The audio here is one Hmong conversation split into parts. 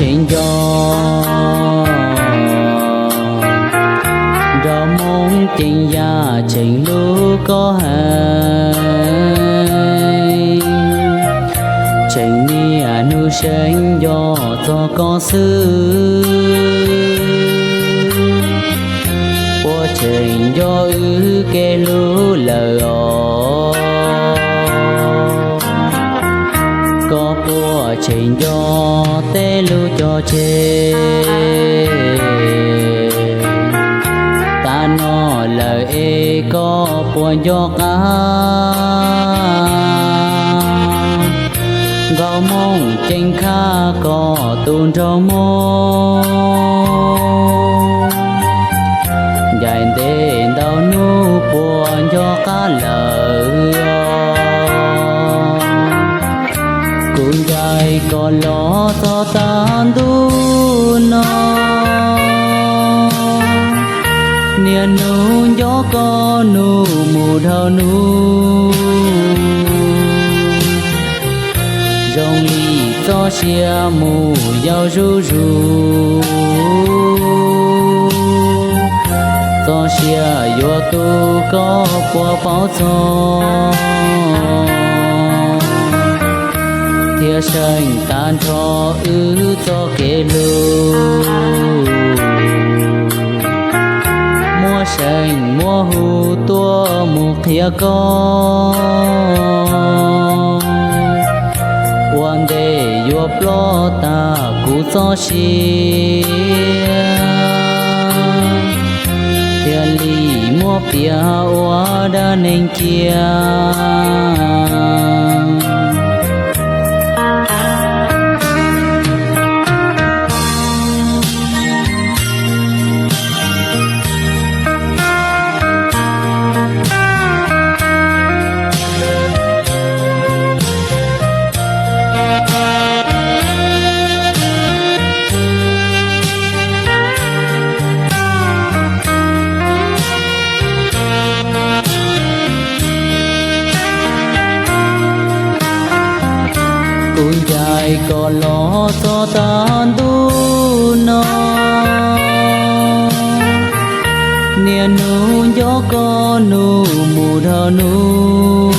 tseem nco, nraug Hmoob ceev yam tseem hlub koj heev, tseem niaj hnub seev nco txog koj xwb. Puas tseem nco wb kev hlub lawm os? Koj puas tseem nco tej lub cog tseg? Tav no lawm es koj puas nco qab? Nkauj Hmoob ceev khaj koj tus nraug Hmoob, ncaim ntev ntau hnub puas nco qab lawm os? Kuv ncaim koj los txog tav ntuj no, niaj hnub nco koj nus mus dhau nus, zoo li txoj sia mus yau zuj zus. Txoj sia yuav tu koj puas paub txog, thiaj seem tag nrho wb txoj kev hlub. Muab seem muab hu tuaj mus qhia koj, ua ntej yuav ploj tag kuv txoj sia, thiaj li muab piav ua dab neeg cia. Kuv ncaim koj los txog tav ntuj no, niaj hnub nco koj nus mus dhau nus,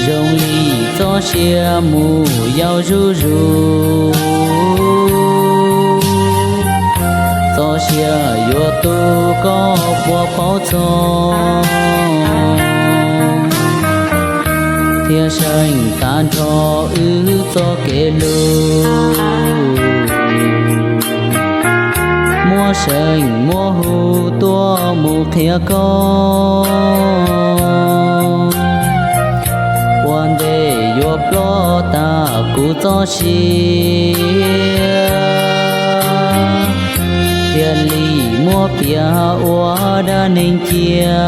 zoo li txoj sia mus yau zuj zus. Txoj sia yuav tu koj puas paub txog, thiaj seem tag nrho wb txoj kev hlub. Muab seem muab hu tuaj mus qhia koj, ua ntej yuav ploj tag kuv txoj sia, thiaj li muab piav ua dab neeg cia.